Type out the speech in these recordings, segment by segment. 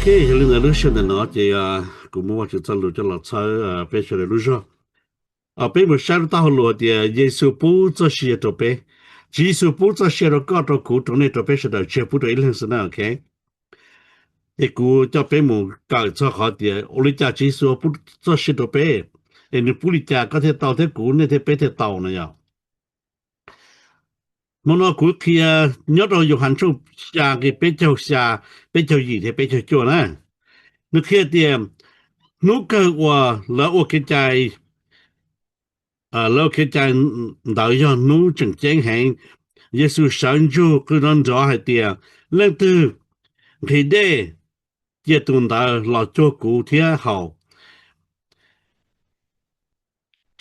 Yog li ntawd lub sij hawm ntawm no ces kuv muab Vajtswv txoj lus coj los txhawb peb sawv daws lub zog. Peb mus saib lub taub hau lus hais tias Yexus pub txoj sia rau peb. Tswv Yexus pub txoj sia rau koj, rau kuv, rau nej, rau peb sawv daws, tsis yog pub rau ib leeg xwb na, ok? Ces kuv coj peb mus kawm txog qhov tias ua li cas Tswv Yexus pub txoj sia rau peb, es nws pub li cas koj thiaj tau thiab kuv, nej thiab peb thiaj tau no yog. Hmo no kuv qhia nyob rau Yauhas tshooj xya nqe peb caug xya, peb caug yim thiab peb caug cuaj na. Nws qhia tias hnub kawg uas lawv ua kev cai, lawv ua kev cai ntawd yog hnub tseem ceeb heev. Yexus sawv ntsug qw nrov nrov hais tias, leej twg nqhis dej, cia tus ntawd los cuag kuv thiab haus.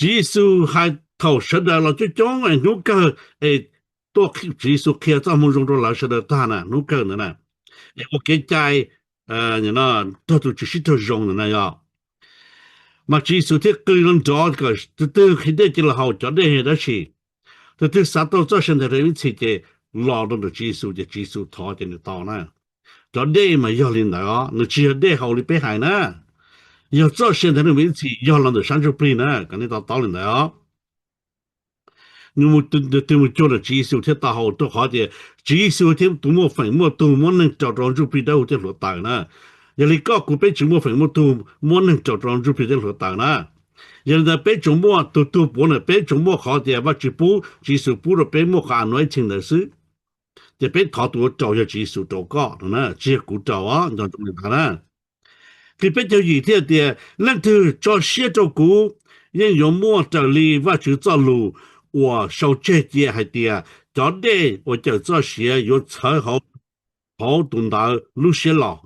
Tswv Yexus hais thaum sawv daws los coob coob es hnub kawg es tuaj, Tswv Yexus qhia txoj moo zoo rau lawv sawv daws tag na, hnub kawg ntawd na, es ua kev cai txog tus Tswv sib raug zoo ntawd na yog. Mas Tswv Yexus thiaj qw nrov nrov kom tus twg nqhis dej cia los haus, cov dej yog dab tsi. Tus twg xav tau txoj sia ntawd rau ib txhis ces los rau ntawm Tswv Yexus ces Tswv Yexus thov ces nws tau na. Cov dej mas yog li ntawd os, nws tsis yog dej haus li peb hais na. Yog txoj sia ntawd rau ib txhis yog los ntawm sab ntsuj plig na, kom nej to taub li ntawd os. Nws mus, tus twg mus cuag ntawm Tswv Yexus thiaj tau haus, rau qhov tias Tswv Yexus thiab tus muaj feem muaj tug muab neeg rau rau ntsuj plig dawb huv thiab hluav taws na. Yog li koj kuv peb tsis muaj feem muaj tug muab neeg rau rau ntsuj plig thiab hluav taws na. Yog li ntawd peb tsuas muaj tus tug puav ntawm peb tsuas muaj qhov tias Vajtswv pub, Tswv Yexus pub rau peb muaj qhov anointing ntawd xwb. Ces peb thov tus uas rau yog Tswv Yexus rau koj no na, tsis yog kuv rau os, nco ntsoov li ntawd na. Nqe peb caug yim thiaj tias, leej twg tso siab rau kuv yeej yuav muaj raws li Vajtswv txoj lus uas sau tseg cia hais tias, cov dej uas cawm txoj sia yuav txhawv hauv tus ntawd lub siab los.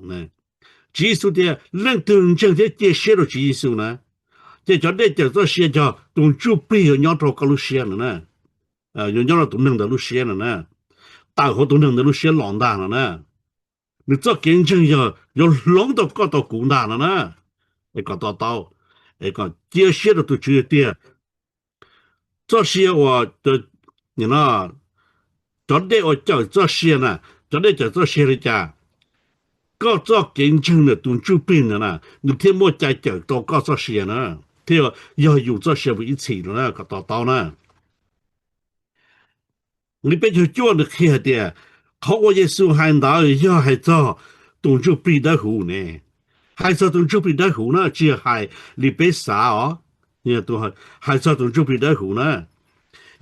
Tswv Yexus tias leej twg ntseeg thiab cia siab rau Tswv Yexus na, ces cov dej cawm txoj sia cog tus ntsuj plig yuav nyob rau koj lub siab no na, yuav nyob rau tus neeg ntawd lub siab no na, tawm hauv tus neeg ntawd lub siab los ntag no na. Nws txoj kev ntseeg yog yuav hloov tau koj tau kuv ntag no na. Es kom to taub, es kom cia siab rau tus Tswv tiag. Txoj sia uas, cov dej uas cawm txoj sia na, cov dej cawm txoj sia li cas? Koj txoj kev ntseeg ntawm tus ntsuj plig ntawd na, nws thiaj muaj cai cawm tau koj txoj sia na, thiaj yog yus txoj sia mus ib txhis no na, kom to taub na. Nqe peb caug cuaj nws qhia hais tias, qhov uas Yexus hais ntawd yog hais txog tus ntsuj plig dawb huv ne. Hais txog tus ntsuj plig dawb huv na, tsis yog hais li peb xav os. Hais txog tus ntsuj plig dawb huv na,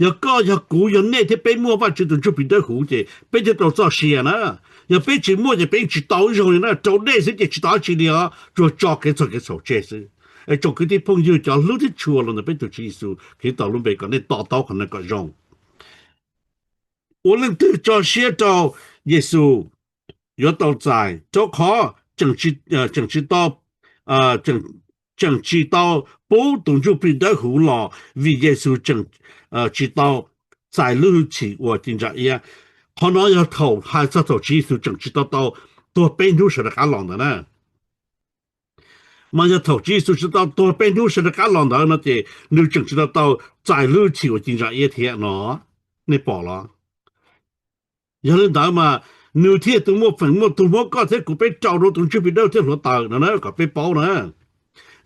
yog koj yog kuv yog nej thiab peb muaj Vajtswv tus ntsuj plig dawb huv ces peb thiaj tau txoj sia na. Yog peb tsis muaj ces peb tsis tau ib zaug li na, rau dej xwb ces tsis tau dab tsi li os, tsuas tso kev txhaum kev txhaum tseg xwb. Es tsoom kwv tij phooj ywg cov hlub thiab tshua los ntawm peb tus Tswv Yexus Khetos lub npe kom nej to taub qhov no kom zoo. Ua leej twg tso siab rau Yexus yuav tau txais, rau qhov tseem tsis tau, tseem tsis tau pub tus ntsuj plig dawb huv los vim Yexus tseem tsis tau txais lub hwj chim uas ci ntsa iab. Qhov no yog thaum hais txog thaum Tswv Yexus tseem tsis tau tau tuag peb hnub sawv rov qab los ntawd na. Mas yog thaum Tswv Yexus tsis tau tuag peb hnub sawv rov qab los ntawd no ces nws tseem tsis tau tau txais lub hwj chim uas ci ntsa iab thiab no, nej pom los? Yog li ntawd mas nws thiaj tus muaj feem muaj tug muab koj thiab kuv peb rau rau tus ntsuj plig dawb thiab hluav taws no na, kom peb paub na.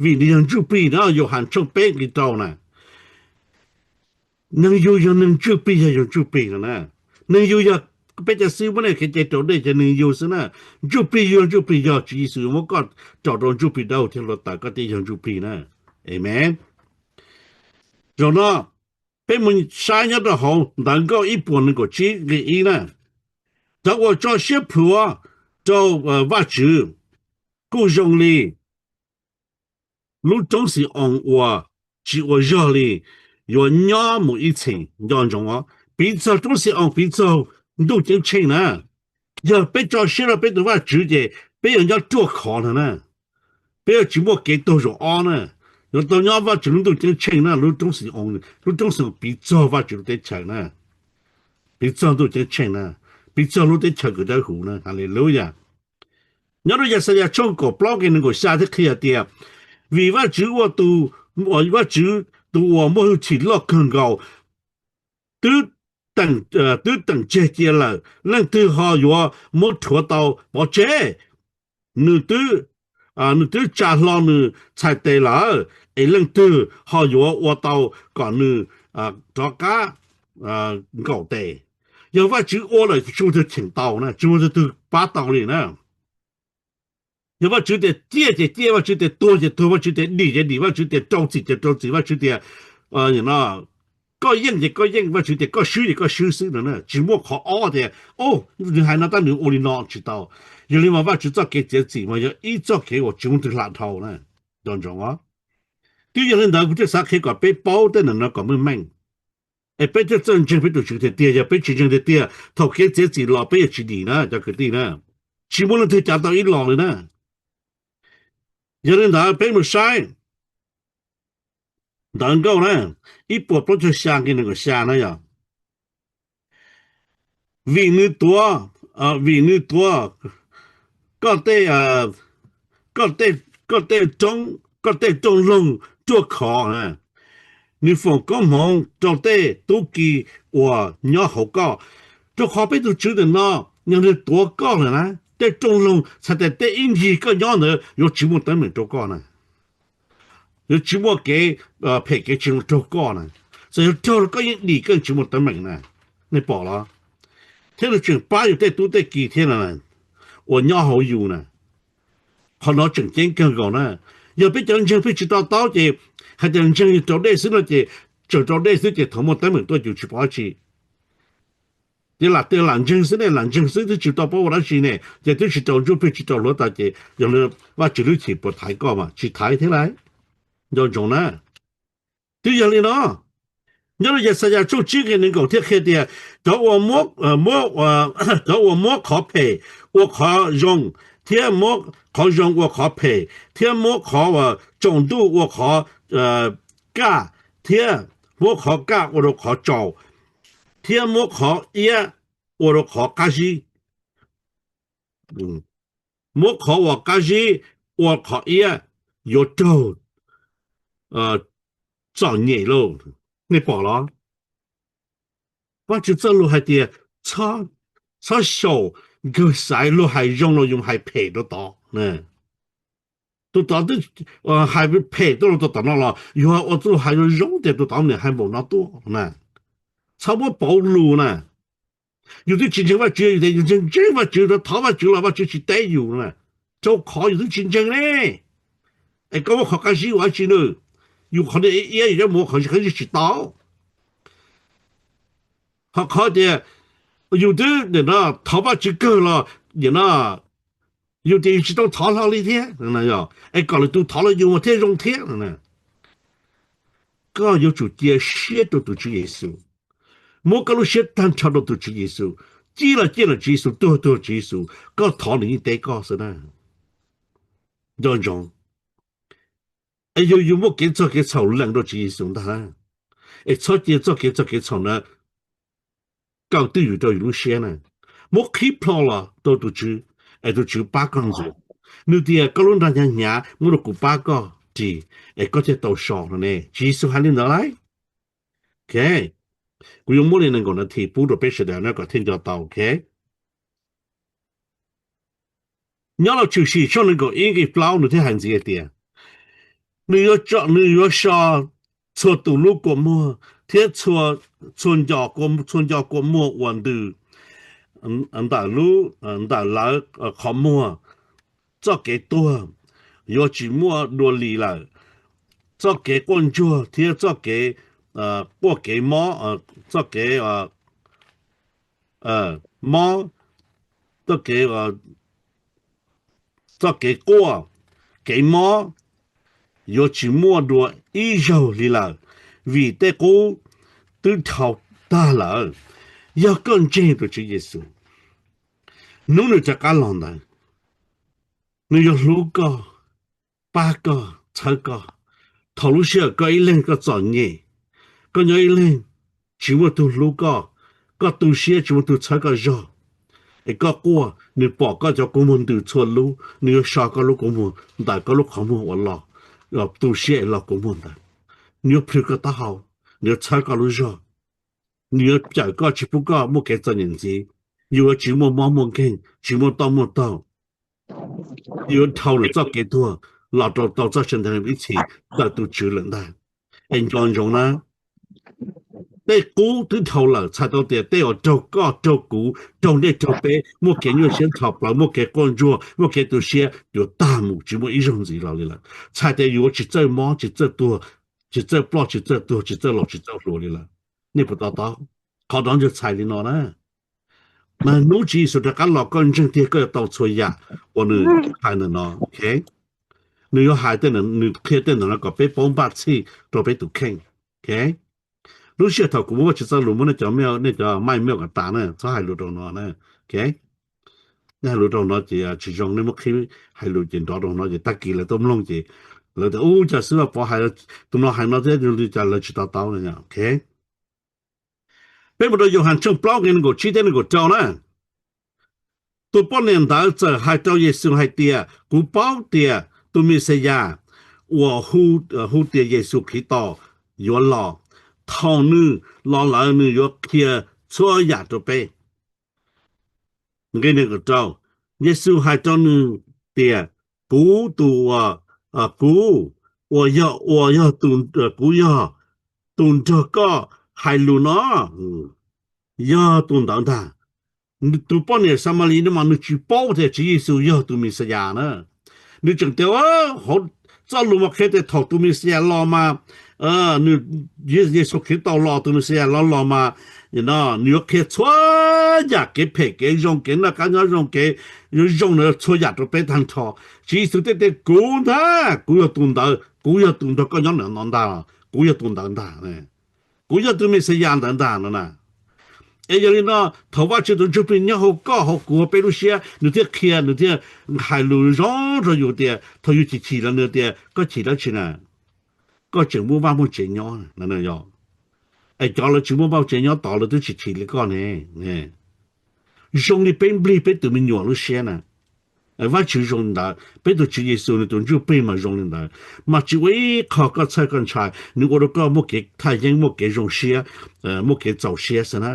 Vim nws yog ntsuj plig na, Yauhas tshooj peb nqe rau na. Neeg yug yog neeg, ntsuj plig yog yog ntsuj plig no na. Neeg yug yog peb cov xib hwb muab nej kev cai rau dej ces neeg yug xwb na. Ntsuj plig yog ntsuj plig yog Tswv Yexus yuav muab koj rau rau ntsuj plig dawb thiab hluav taws koj thiaj yog ntsuj plig na. Amees. Zaum no peb mus saib nyob rau hauv ntawv nkauj ib puas nees nkaum tsib nqe ib na. Cov uas tso siab plhuav rau Vajtswv kuj zoo li lub roob Xi-oos uas tsis ua zog li, yuav nyob mus ib txhis. Nco ntsoov os, piv txog roob Xi-oos, piv txog ntuj ceeb tsheej na. Yog peb tso siab rau peb tus Vajtswv ces peb yuav nyob ruaj khov no na. Peb yuav tsis muaj kev tuag zaum ob na. Yuav tau nyob Vajtswv lub ntuj ceeb tsheej na. Lub roob Xi-oos, lub roob Xi-oos piv txog Vajtswv lub teb chaws na, piv txog ntuj ceeb tsheej na, piv txog lub teb chaws kws dawb huv na. Haleluya. Nyob rau Yaxayas tshooj kaum plaub nqe nees nkaum xya thiaj qhia tias, vim Vajtswv ua tus, Vajtswv tus uas muaj hwj chim loj kawg nkaus twb teem tseg cia lawm, leej twg ho yuav muab rhuav tau pov tseg? nws twb, nws twb tsa hlo nws txhais tes lawm, es leej twg ho yuav ua tau kom nws rov qab nkaum tes? Yog Vajtswv ua lawm tsis muaj tug cheem tau na, tsis muaj tug pab tau li na. Yog Vajtswv tias ciaj ces ciaj, Vajtswv tias tuag ces tuag, Vajtswv tias dim ces dim, Vajtswv tias rau txim ces rau txim, Vajtswv tias koj yeej ces koj yeej, Vajtswv tias koj swb ces koj swb xwb no na. Tsis muaj qhov ob tias, o, nws hais no tab nws ua li no, tsis tau. Yog li mas Vajtswv txoj kev txiav txim mas yog ib txoj kev uas tsis muaj tug hla dhau na. Nco ntsoov os. Twb yog li ntawd kuv thiaj xav qhia kom peb paub tej ntawm no kom meej meej, es peb thiaj txawj ntseeg peb tus Tswv tiag tiag. Yog peb tsis ntseeg tiag tiag, thaum kev txiav txim los peb yuav tsis dim na cov kwv tij na. Tsis muaj leej twg cav tau ib los li na. Yog li ntawd peb mus saib Ntawv Nkauj na, ib puas plaub caug xya nqe nees nkaum xya na yog, vim nws tuav, vim nws tuav koj tej, koj tej, koj tej rooj loog ruaj khov, nws foom koob hmoov rau tej tub ki uas nyob hauv koj. Rau qhov peb tus Tswv ntawm no, yog nws tuav koj lawm na, tej rooj loog txhais tes tej ib ncig koj nyob ntawd yuav tsis muaj teeb meem rau koj na. Yuav tsis muaj kev phem kev tsiaj raug koj na. Txawm yog raug los koj yeej dim, koj tsis muaj teeb meem na. Nej pom los? Thiab nws tseem pab yus tej tub tej ki thiab na, uas nyob hauv yus na. Qhov no tseem ceeb kawg nkaus na. Yog peb cov ntseeg peb tsis to taub ces hais tias ntseeg yog raus dej xwb no ces, tseem raus dej xwb ces thaum muaj teeb meem tuaj yus tsis pom dab tsi. Ces lam tias lam ntseeg xwb ne, lam ntseeg xwb twb tsis tau paub ua dab tsi ne, ces twb tsis raus ntsuj plig tsis raus hluav taws ces yog li Vajtswv lub hwj chim puas thaiv koj mas tsis thaiv thiab lauj. Nco ntsoov na. Twb yog li no, nyob rau Yaxayas tshooj tsib nqe nees nkaum thiaj qhia tias, cov uas muab, cov uas muab qhov phem ua qhov zoo, thiab muab qhov zoo ua qhov phem, thiab muab qhov tsaus ntuj ua qhov kaj, thiab muab qhov kaj ua rau qhov tsaus, thiab muab qhov iab ua rau qhov qab zib. Muab qhov uas qab zib ua qhov iab, yuav raug txom nyem lauj. Nej pom los? Vajtswv txoj lus hais tias, txhob xyaum nkawg xaiv luag hais zoo los yus hais phem rau tod. Tus tod twb hais phem tuaj rau tus tom no los yus ua txuj hais zoo zoo tias tus tod niam hais npaum no tuaj na. Txhob muab pauv lus na. Yus twb tsis ntseeg Vajtswv, yus tias yus ntseeg ntseeg Vajtswv, thov Vajtswv los Vajtswv tsis teb yus na, rau qhov yus twb tsis ntseeg ne. Es koj muab qhov qab zib ua dab tsi na? Yus qhov niag iab yus yuav mus ua qhov qab zib tsis tau. Ho qhov tias yus twb nim no thov Vajtswv kawg los nim no yus tias yus tsis tau thov hlo li thiab, es kom lwm tus thov los yus mas thiaj zoo thiab. Koj yuav tsum cia siab rau tus Tswv Yexus, muab koj lub siab tag nrho rau tus Tswv Yexus, ciaj los ciaj nrog Tswv Yexus, tuag tuag nrog Tswv Yexus, koj thov nws yeej teb koj xwb na. Nco ntsoov, es yog yus muaj kev txog kev txhaum lees rau Tswv Yexus ntag, es txhob cia txoj kev txog kev txhaum na kaw twj ywm rau yus lub siab na. Muab qhib plho los rau tus Tswv, es tus Tswv pab koj ntxiv. Nws tias koj lub nra hnyav hnyav muab rau kuv pab koj ris, es koj thiaj tau so no ne. Tswv Yexus hais li ntawd lauj. Ok, kuv yuav muab li nees nkaum nas this pub rau peb sawv daws no kom thiaj nco tau, ok. Nyob Lus Tshwm Sim tshooj nees nkaum ib nqe plaub nws thiaj hais ntxiv hais tias, nws yuav, nws yuav so txhua tus lub kua muag thiab txhua, txhua nco kua muag uas ntws ntawm lub, ntawm lawv qhov muag. Txoj kev tuag yuav tsis muaj dua li lawm. Txoj kev quaj ntsuag thiab txoj kev quaj kev mob, txoj kev mob, txoj kev, txoj kev quaj, kev mob yuav tsis muaj dua ib zaug li lawm, vim tej qub twb dhau tag lawm. Yog koj ntseeg tus Tswv Yexus, hnub nws rov qab los ntawd, nws yuav hlub koj, pab koj, txhawb koj. Thaum lub sij hawm koj ib leeg koj txom nyem, koj nyob ib leeg tsis muaj tug hlub koj, koj tu siab tsis muaj tug txhawb koj zog, es koj quaj, nws pom koj cov kua muag ntws txhua lub, nws yuav so koj lub kua muag ntawm koj lub qhov muag uas los, tu siab es los kua muag ntawd. Nws yuav plhws koj taub hau, nws yuav txhawb koj lub zog, nws yuav cawm koj tsis pub koj muaj kev txom nyem ntxiv. Yus yuav tsis muaj mob muaj nkeeg, tsis muaj toj muaj taug. yuav dhau nws txoj kev tuag los rau tau txoj sia ntawd ib txhis ntawm tus Tswv lawm ntag. Es nco ntsoov na, tej qub twb dhau lawm, txhais tau tias tej uas raug koj raug kuv raug nej raug peb muaj kev nyuaj siab ntho plaws, muaj kev quaj ntsuag, muaj kev tu siab yuav tag mus tsis muaj ib zaug ntxiv los li lawm. Txhais tias yuav tsis txawj mob tsis txawj tuag, tsis txawj ploj tsis txawj tuag, tsis txawj laus tsis txawj hluas li lawm. Nej puas to taub? Qhov no yog txhais li no na. Mas hnub Tswv Yexus rov qab los koj ntseeg tiag koj yuav tau txhua yam uas nws hais ntawm no. Nws yuav hais tej, nws qhia tej ntawm no kom peb paub npaj txhij rau peb tus kheej. Lub sij hawm thaum kuv muab Vajtswv txoj lus muab nej cov, nej cov maij mej kom tas na, txhob hais lus rau no na. Nej hais lus rau no ces tsis zoo, nej muab qhib hais lus ces nrov rau no ces tag kis lawv tuaj mloog ces lawv tias ub cas xib hwb Pov hais, tus no hais no thiab li cas lawv tsis to taub no. Peb mus rau Yauhas tshooj plaub nqe nees nkaum tsib thiab nees nkaum rau na. Tus poj niam ntawd txawm hais rau Yexus hais tias, kuv paub tias tus Mexiyas uas hu tias Yexus Khetos yuav los. Thaum nws los lawm nws yuav qhia txhua yam rau peb. Nqe nees nkaum rau, Yexus hais rau nws tias, kuv tus uas, kuv uas yog, uas yog tus, kuv yog tus nrog koj hais lus no, yog tus ntawd ntag. Tus poj niam Xamalis no mas nws tsis paub tias Tswv Yexus yog tus Mexiyas na. Nws tseem tias, hauv txoj lus mas qhia tias thaum tus Mexiyas los mas, nws, Yexus Khetos los, tus Mexiyas los los mas, nws yuav qhia txhua yam kev phem kev zoo, kev noj qab nyob zoo, kev zoo zoo na, txhua yam rau peb tag nrho. Tswv Yexus thiaj tias kuv ntag, kuv yog tus ntawd, kuv yog tus nrog koj nyob ntawm no ntag, kuv yog tus ntawd ntag, kuv yog tus Mexiyas ntawd ntag no na. Es yog li no, thaum Vajtswv tus Ntsuj Plig nyob hauv koj hauv kuv hauv peb lub siab, nws thiaj qhia, nws thiaj hais lus zoo rau yus tias thaum yus chim chim los nws tias koj chim dab tsi na, koj tseem muaj vaj muaj tsev nyob. Es cov lawv tsis muaj vaj tsev nyob tod lawv twb tsis chim li koj ne. Zoo li peb nplig peb tus me nyuam lub siab na. Vajtswv zoo li ntawd, peb tus Tswv Yexus nws tus Ntsuj Plig mas zoo li ntawd, mas tsis ua ib qho koj txhawj koj ntshai, nws ua rau koj muaj kev thaj yeeb, muaj kev zoo siab, muaj kev txaus siab xwb na.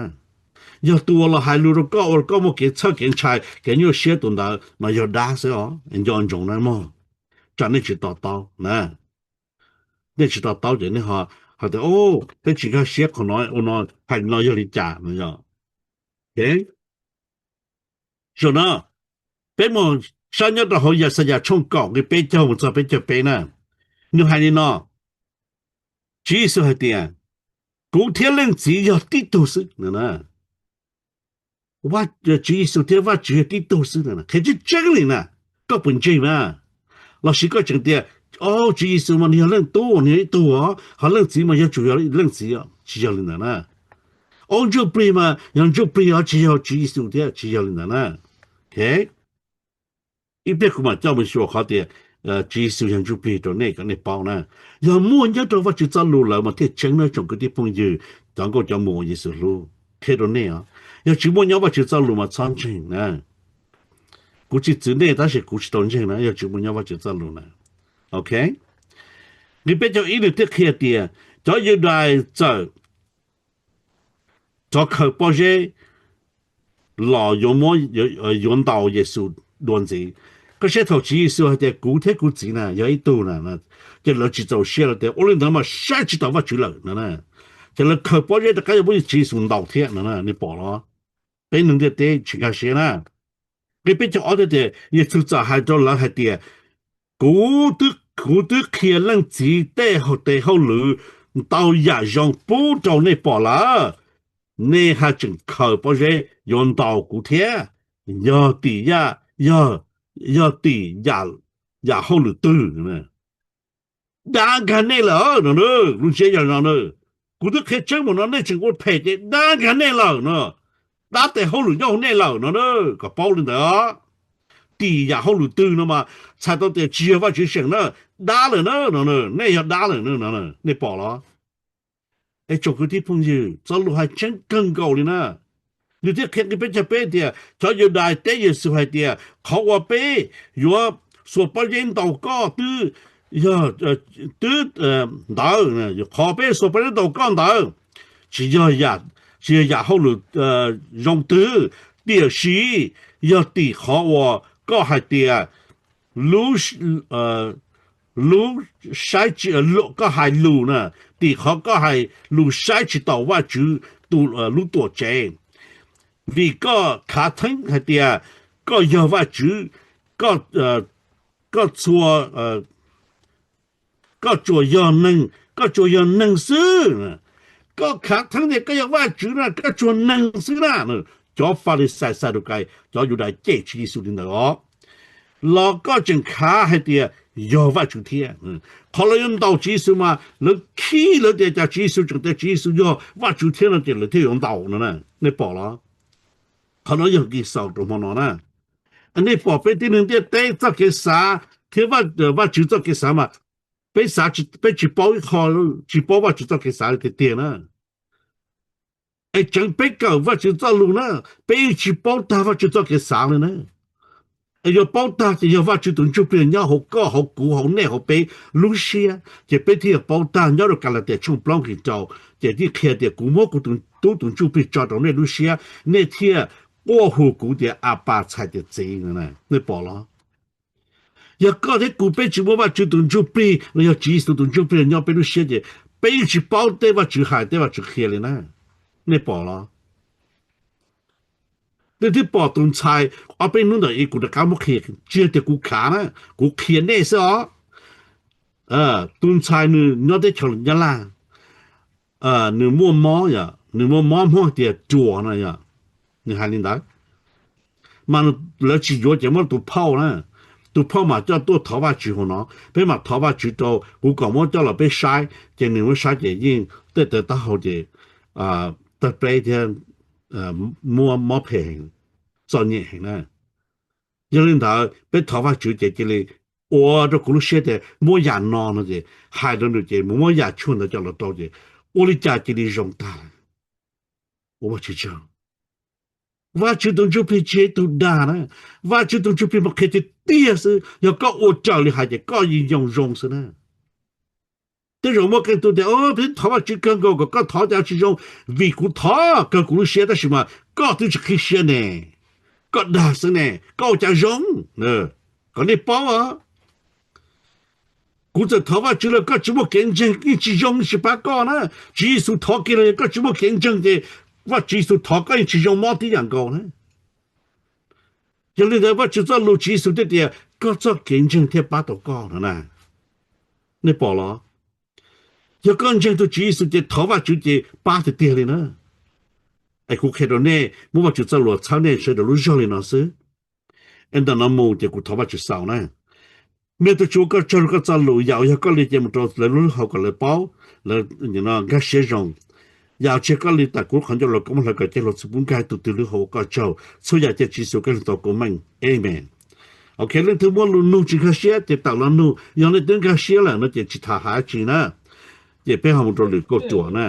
Yog tus uas los hais lus rau koj ua rau koj muaj kev txhawj kev ntshai kev nyuaj siab tus ntawd mas yog dab xwb os, nco ntsoov na mog. Tsam nej tsis to taub na, nej tsis to taub ces nej ho hais tias peb tsis nkag siab qhov no, ua no hais no yog li cas no. Zaum no peb mus saib nyob rau hauv Yaxayas tshooj kaum nqe peb caug mus txog peb caug peb na, nws hais li no, Tswv Yexus hais tias, kuv thiab Leej Txiv yog tib tug xwb. Tswv Yexus thiab Vajtswv yog tib tug xwb, qhia tseeb tseeb li na. Koj puas ntseeg mas? Los sis koj tseem tias, o, Tswv Yexus mas nws yog Leej Tub, nws yog ib tug os, ho Leej Txiv mas yuav tsum yog Leej Txiv, tsis yog li ntawd na. O, Ntsuj Plig mas yog Ntsuj Plig os, tsis yog Tswv Yexus thiab, tsis yog li ntawd na. Ib pliag kuv mam coj mus xyuas qhov tias Tswv Yexus yog Ntsuj Plig rau nej kom nej paub na. Yog muaj nyob rau Vajtswv txoj lus lawm mas thiaj tseeb na tsoom kwv tij phooj ywg, cov nkauj cov muam uas Yexus hlub, qhia rau nej os. Yog tsis muaj nyob Vajtswv txoj lus mas txhob ntseeg na. Kuv tsis txwv nej tab sis kuv tsis tau ntseeg na, yog tsis muaj nyob Vajtswv txoj lus na. Ok, nqe peb caug ib nws thiaj qhia tias cov Yudais txawm rov khaws pob zeb los yuav muab, yuav ntaus Yexus dua ntxiv. Koj saib thaum Tswv Yexus hais tias kuv thiab kuv Txiv na yog ib tug na, ces lawv tsis txaus siab, lawv tias ua li ntawd mas saib tsis taus Vajtswv lawm no. Ces lawv khaws pob zeb rov qab yuav muab Tswv Yexus ntaus thiab no, nej pom los? Peb neeg ntiaj teb tsis nkag siab na. Nqe peb caug ob thiaj tias Yexus txawm hais rau lawv hais tias kuv, kuv twb qhia Leej Txiv tej tes hauj lwm ntau yam zoo pub rau nej pom lawm, nej haj tseem khaws pob zeb yuav ntaus kuv thiab. Yog tim, yog, yog tim yam hauj lwm twg? Dab nkag nej lawm no, lub ntsiab yog no. Kuv twb qhia tseeb mus no nej tseem ua phem ces dab nkag nej lawm no. Dab tes hauj lwm nyob hauv nej lawm no, kom paub li ntawd. Tim yam hauj lwm twg no mas txhais tau tias tsis yog Vajtswv seem na, dab lawm na, nej yog dab lawm, nej pom los? Es tsoom kwv tij phooj ywg, txoj lus hais tseeb kawg nkaus li na. Nws thiaj qhia nqe peb caug peb tias cov Yudais teb Yexus hais tias qhov uas peb yuav xuas pob zeb ntaus koj twb yog, twb ntawd, qhov peb xuas pob zeb ntaus koj ntawd tsis yog, tsis yog yam hauj lwm zoo twg, tiam sis yog tim qhov uas koj hais tias lub, lub saib, koj hais lus na, tim qhov koj hais lus saib tsis taus Vajtswv tus lub tuam tsev. Vim koj khav theeb hais tias koj yog Vajtswv, koj txhua, koj tsuas yog neeg, koj tsuas yog neeg xwb. Koj khav theeb tias koj yog Vajtswv na, koj tsuas neeg xwb na. Cov Falixais, Xadukais, cov Yudas cem Tswv Yexus li ntawd os. Los koj tseem khav hais tias yog Vajtswv thiab. Qhov lawv yuav ntaus Tswv Yexus mas lawv khib lawv tias cas Tswv Yexus tseem tias Tswv Yexus yog Vajtswv thiab no ces lawv thiaj yuav ntaus no na. Nej pom los? Qhov no yog Nkaus xaus rau hmo no na. Nej pom peb tib neeg ntiaj teb txoj kev xav thiab Vajtswv txoj kev xav mas peb xav, peb tsis paub ib qho, tsis paub Vajtswv txoj kev xav li tiag tiag na. Es tseev peb kawm Vajtswv txoj lus na, peb yeej tsis paub tag Vajtswv txoj kev xav li na. Es yuav paub tag ces yog Vajtswv tus Ntsuj Plig nyob hauv koj, hauv kuv, hauv nej, hauv peb lub siab, ces peb thiaj yuav paub tag. Nyob rau Kalatias tshooj plaub nqe rau, ces yeej qhia tias kuv muab kuv tus tub tus Ntsuj Plig tso rau nej lub siab, nej thiaj quaj hu kuv tias Apas, txhais tias Txiv. Nej pom los? Yog koj thiab kuv peb tsis muaj Vajtswv tus Ntsuj Plig los yog Tswv Yexus tus Ntsuj Plig nyob peb lub siab ces peb yeej tsis paub tej Vajtswv hais tej Vajtswv qhia li na. Nej pom los? Nej twb pom tus ntxhais ob peb hnub ntawd kuv rov qab muab qhia, tsis yog tias kuv khav na, kuv qhia nej xwb os. Tus ntxhais nws nyob teb chaws Nyab Laj, nws muaj mob, nws muaj mob Hmoob tias ruas no yom, nws hais li ntawd. Mas lawv tsis yuav ces muab tus phauj na, tus phauj mas coj tuaj thov Vajtswv hauv no, peb mam thov Vajtswv rau, kuv kom muab coj los peb saib, ces nws muab saib ces yeej tej taw taub hau ces tawg pleb thiab, muaj mob phem heev, txom nyem heev na. Yog li ntawd peb thov Vajtswv ces cia li ua rau kuv lub siab tias muab yam no no ces hais rau nws ces mus muab yam tshuaj ntawd coj los rau ces ua li cas cia li zoo tag lawm. Ua Vajtswv tsaug. Vajtswv tus Ntsuj Plig tsis yog ib tug dag na, Vajtswv tus Ntsuj Plig mas qhia tiag tiag xwb, yog koj ua raws li hais ces koj yeej yoo zoo xwb na. Tej zaum muaj qee tus tias, peb thov Vajtswv kawg nkaus kom koj thov cas tsis zoo, vim kuv thov kawg kuv lub siab tab sis mas koj twb tsis qhib siab ne, koj dag xwb ne, koj ua cas zoo, kom nej paub os. Kuv txawm thov Vajtswv los koj tsis muaj kev ntseeg yeej tsis zoo, yeej tsis pab koj na. Tswv Yexus thov kiag los yog koj tsis muaj kev ntseeg ces Vajtswv Yexus thov koj yeej tsis zoo mob tib yam nkaus na. Yog li ntawd Vajtswv txoj lus Tswv Yexus thiaj tias koj txoj kev ntseeg thiaj pab tau koj no na. Nej pom los? Yog koj ntseeg tus Tswv Yexus ces thov Vajtswv ces pab tiag tiag li na. Es kuv qhia rau nej, muab Vajtswv txoj lus txhawb nej sawv daws lub zog li no xwb. Es ntawm no mus ces kuv thov Vajtswv xaus na. Me tus Tswv, koj tsaug rau koj txoj lus, yam uas yog koj li ces mus rau lawv lub hauv kom lawv paub, lawv nkag siab zoo. Yam uas tsis yog koj li, tam kuv lub qhov ncauj los koj muab hlawv kom ceg hluas txhua pub nkag tus twg lub hauv ua koj tsaug. Txhua yam cia Tswv Yexus koj hlub tau koob meej. Amen. Ok, leej twg muaj lus nug tsis nkag siab ces tawm los nug, yog leej twg nkag siab lawm no ces tsis tham hais dab tsi na, ces peb ho mus rau lwm kauj ruam na.